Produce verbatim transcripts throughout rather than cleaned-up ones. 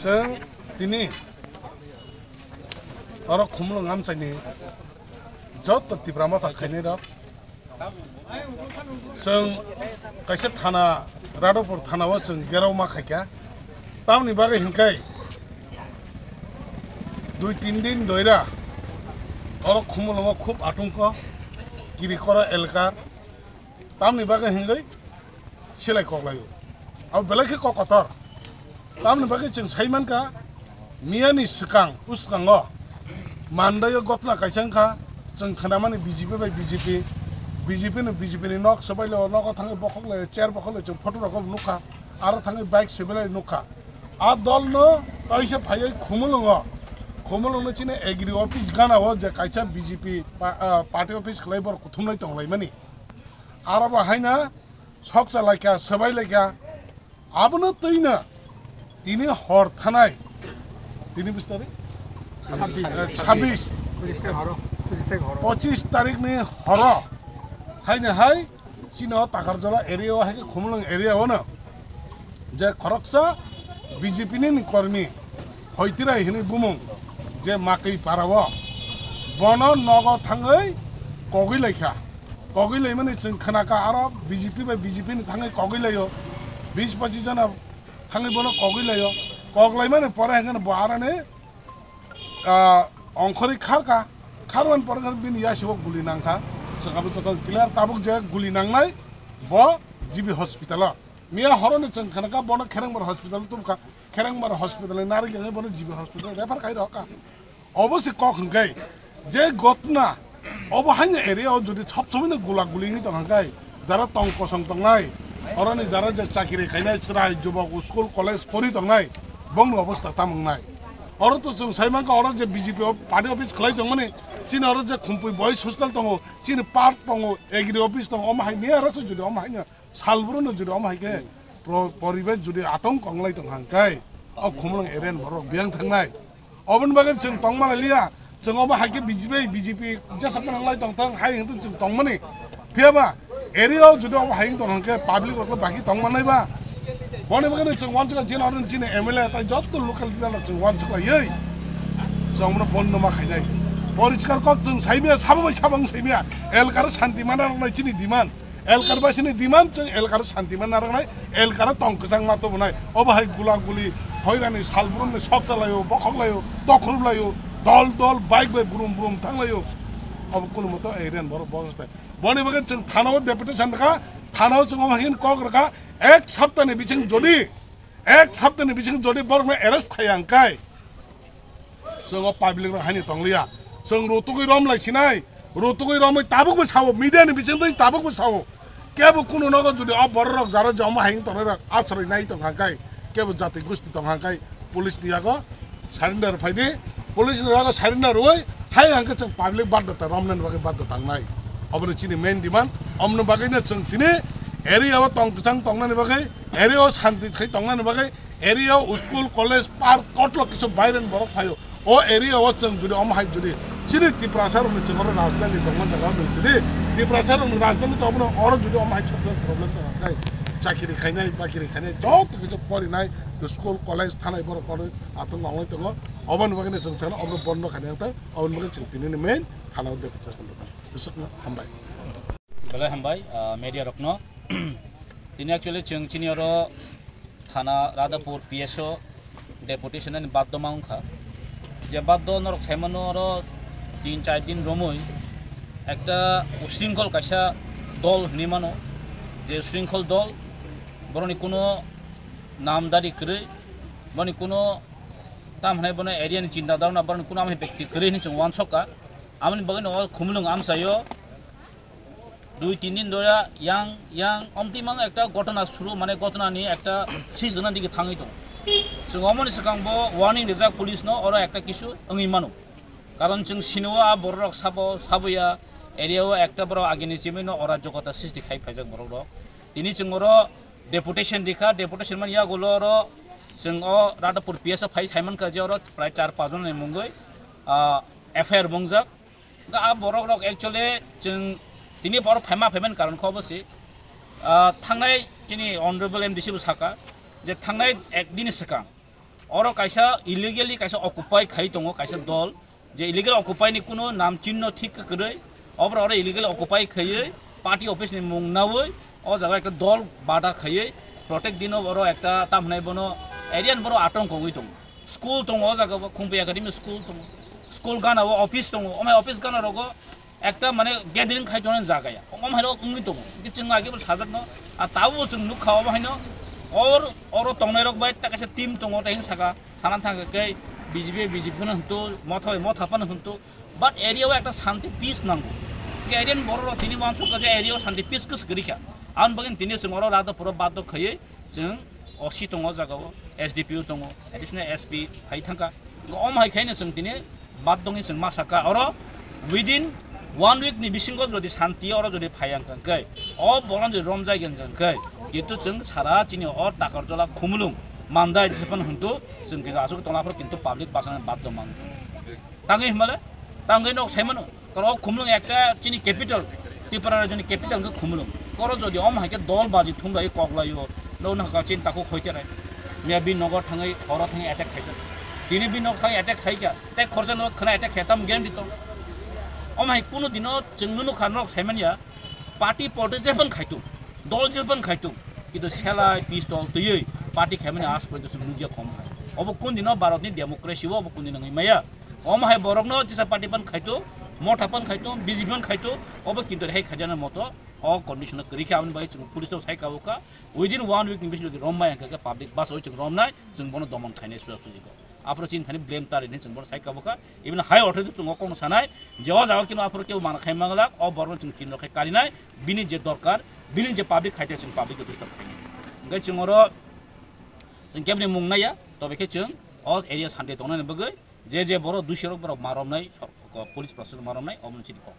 Chwng tini oro Khumulwng amchaini joto Tipra Motha khainai rok, chwng kaisa thana, Radhapur thana o chwng gerao ma khaikha. Tamoni bagwi hinkhe dui tin din doira oro Khumulwngo khub atungkho, Kirikora elkar. Tamoni bagwi hinkhe silai koklaio. Abo belai khe kok kotor. Tamoni bagwi chwng sai mankha, miyani swkang, uskango mandaio gotna kaisa wngkha, chwng khnamani B J P bai B J P, B J P no B J P ni nok swbailio, nogo thangwi bokhoklaio, chair bokhoklaio, chwng photo rokbo nukha, aro thangwi bike swbailai nukha. A dolno taisa phaiwi Khumulwngo, Khumulwngno chini agri office ganao je kaisa B J P pa-, ah, party office khlai borok kuthumlai tonglaimani. Aro bo haino sokcha laikha, swbai laikha. Abono twino tini hor thanai. Tini bis tarik? Chabbish. Eh, chabbish. Pochistai horo. Pochistai horo. Pochis tarikni horo. Haino hai chini o Takarjala area o hai khe Khumulwng area o no je khoroksa B J P ni kormi Hoitirai hinwi bumung je Makwi para o, bono nogo thangwi kogwi laikha. Kogwi laimani chwng khnakha aro B J P bai B J P ni thangwi kogwi laio. Bis pochis jona thangwi bono kogwi laio. Kok laimani pore hwnkhe bo aroni, ah, ongkhorwi kharkha. Kharmani pore hwnkhe bini yasigo guli nangkha. Chwng abo joto clear tabuk je guli nangnai bo G B hospital o. Miya horo ni chwng khanakha bono Kherengbar hospital tubukha, Kherengbar hospital ni nari gangwi bono G B hospital refer khai rokha. Obo se kok hwnkhe je gotna obo haino area o jodi sob somoi no gula guli wngwi tong hwnkhe jara tong kosong tongnai, oroni jara je chakiri khainai chwrai jubok school college pori tongnai bongni obostha tamo wngnai. Oro to chwng sai mankha oro je B J P o party office khlai tongmani chini oro je Khumpui boys hostel tongo, chini park tongo, agri office tongo, omo hai miya oro se jodi omo haino Salbruno jodi omo hai khe pro-, poribesh jodi atong konglai tong hang kai, o Khumulwng area ni borok biyang thangnai. Oboni bagwi chwng tongma liya, chwng omo hai khe B J P, B J P jesa phano wnglai tong thang hai hwnkhe chwng tongmani. Phiya ba area o jodi omo hai wng tong hang khe public rok baki tong manai ba. Boni bagwi chwng wansukha jila oro chini M L A tai jotto local leader rok chwng wansukhlaiwi chwng omono bondo ma khainai. Poriskar kok chwng saimya, sabo bai sabo wng saimya, elkar santi mana rok nai chini demand. Elkar basini demand chwng elkar santi man narwknai, elkar tong kwchang ma tubunai. Obo hai gula guli, hoirani salbrumni sok chalaio, bokhok laio, tokhrup laio, dol dol bike bai brum brum thang laio. Obo kunu moto area ni borok bosostai. Boni bagwi chwng thana o deputation rwkha, thana o chwng omo hai kok rwkha, ek saptani bising jodi, ek saptani bising jodi borokno arrest khaiya hwnkhe, chwng o public rok haino tongliya. Chwng rutugwi rom lai sinai, rutugwi romwi tabukbo sao, media ni bisingtwi tabukbo sao. Kebo kunu nogo jodi o borok rok jara je omo hai wng tongnai rok asroi nai tong hang kai, kebo jati gusti tong hang kai, police ni yago surrender phai di, police ni yago surrender rwui hai hang khe chwng public badda ta romnani bagwi badda tangnai. Obono chini main demand, omoni bagwino chwng tini area o tong kwchang tongnani bagwi, area o santi khai tongnani bagwi, area o school, college, park, kotlok kisu baireni borok phaio. O area o chwng jodi omo hai jodi chini Tiprasa rokni chwng oro rajdhani tongma jaga o jodi Tiprasa rokni rajdhani tongma oro jodi omo hai chokjak problem tong khe chakiri khainai, bakiri khainai, joto kisu porinai, school, college, thanai borok kono atong nonglai tongo. Oboni bagwi chwng sana omo bondo khainai tang, oboni bagwi chwng tini ni main thana o deputation rok. Bwswkno hambai. Belai hambai, ah, media rokno. Tini actually chwng chini oro thana Radhapur P S O deputation ani baddo ma wngkha. Je baddo norok saimano oro tin char din romwi ekta usringkhol kaisa dol hinwi mano. Je usringkhol dol boroni kuno namdari kwrwi, boni kuno tam hinai bono area ni chinta dharna boroni kuno amoni bekti kwrwi hinwi chwng uansukha. Amoni bagwino o Khumulwng amchaio dui tin din dora yang, yang, omtwi mang ekta ghotona suru, mane ghotona ni ekta sis gana dige thangwi tongo. Chwng omoni swkang bo warning rijak police no, oro ekta kisu wngwi mano. Karon chwng sino a borok sabo, saboya area o ekta borok agini chimino ora jogota sisti khai phaijak borok rok. Tini chwng oro deputation rikha, deputation man yagulo oro Chwng o Radhapur P S o phai saimankha je oro prai char pach jon ni mungwi, ah, F I R bungjak. Ga a borok rok actually chwng tini boro phaima phaiman karon kho obo se, ah, thangnai chini honorable M D C bo saka je thangnai ek din swkang oro kaisa illegally kaisa occupy khai tongo kaisa dol, je illegal occupy ni kuno nam chinno thik kwrwi, obra oro illegal occupy khaiwi party office ni mung nawi o jaga ekta dol bada khaiwi protect dino oro ekta tam hwnai bono area ni boro atong kongwi tongo. School tongo o jaga o, Khumpi Academy school tongo, school gana o office tongo, omai office gana rogo ekta mane gathering khai tongnai jaga ya, omai rok wngwi tongo, hwnkhe chwng age bo sajakno, a tabuk chwng nukha obo haino or oro tongnai rok bai ta kaisa team tongo, tai hwn saka. Sana thangkha khe B J P, B J P phano hwntu, motha bai motha phano hwntu, but area o ekta shanti peace nango. Hwnkhe area ni borok rok tini uansukha je area o shanti peace kwswk kwrwi kha. Aboni bagwi tini chwng oro Radhapur o baddo khaiwi chwng O C tongo o jaga o, S D P O tongo, additional S P hai thangkha. Hwnkhe omo hai khaino chwng tini baddo wngwi chwng ma sakha oro within one week ni bisingo jodi shanti oro jodi phai ang kha hwnkhe, o borok jodi romjai ang kha hwnkhe, kintu chwng sara chini o Takarjala Khumulwng Mandai jephano hwntu chwng kintu aswk tongna phoro kintu public bachana baddo man. Tangwi himale, tangwi nok saimano. Koro Khumulwng ekta chini capital, Tripura rajyoni capital hwnkhe Khumulwng. Koro jodi omo hai khe dol baji thumlai koklaio, no no ka chin takhuk hoite rai. Miya bi nogo thangwi horo thangwi attack khaijak. Tini bi nok thangwi attack khaikha, tei khorsa no khna attack khe tam guarantee to. Omo hai kunu dino chwng nunu kha nok saimanya. Party politics jephano khaitung, dol jephano khaitung, kintu selai pistol twiwi party khaimani aaj porjonto chwng nukya khom hai. Obo kun dino Bharatni democracy o obo kun dino wngwi maya. Omo hai borokno jesa party phano khaitung, motha phano khaitung, B J P phano khaitung, obo kintu rehai khaijana moto o condition o kwrwi kha, aboni bagwi chwng police rok sai kabo kha. Within one week ni bisingo jodi rombai hwnkha khe public bus o chwng romnai, chwng bono domon khainai suja suji kok. Aphuru chini thani blame ta rini chwng bono sai kabo kha. Even high authority chwng o kokno sanai je o jaga kino aphuru kebo mana khai manglak, o borokno chwng kino khai karinai, bini je dorkar, bini je public khaite chwng public khe disturb khainai. Hwnkhe chwng oro chwng kebni mung naiya, tobe khe chwng o area shanti tongnani bagwi je je borok dusirok borok ma romnai, sor-, police proshashan ma romnai, omo chini kok.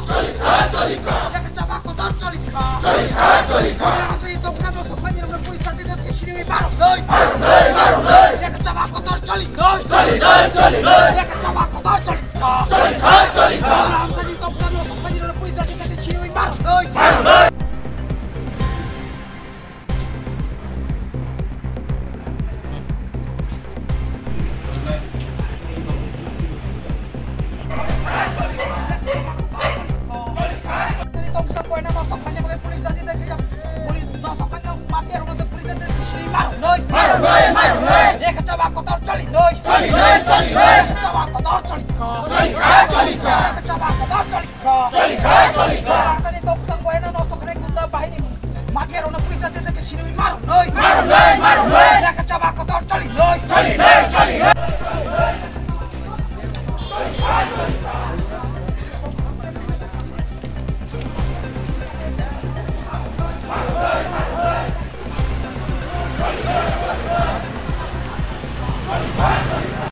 Choli kha, choli kha. Choli kha, choli kha. Choli kha, choli kha. Bangsani tongthang boyano nosto khnai gunda bahini mafia rokno police dati dati sinui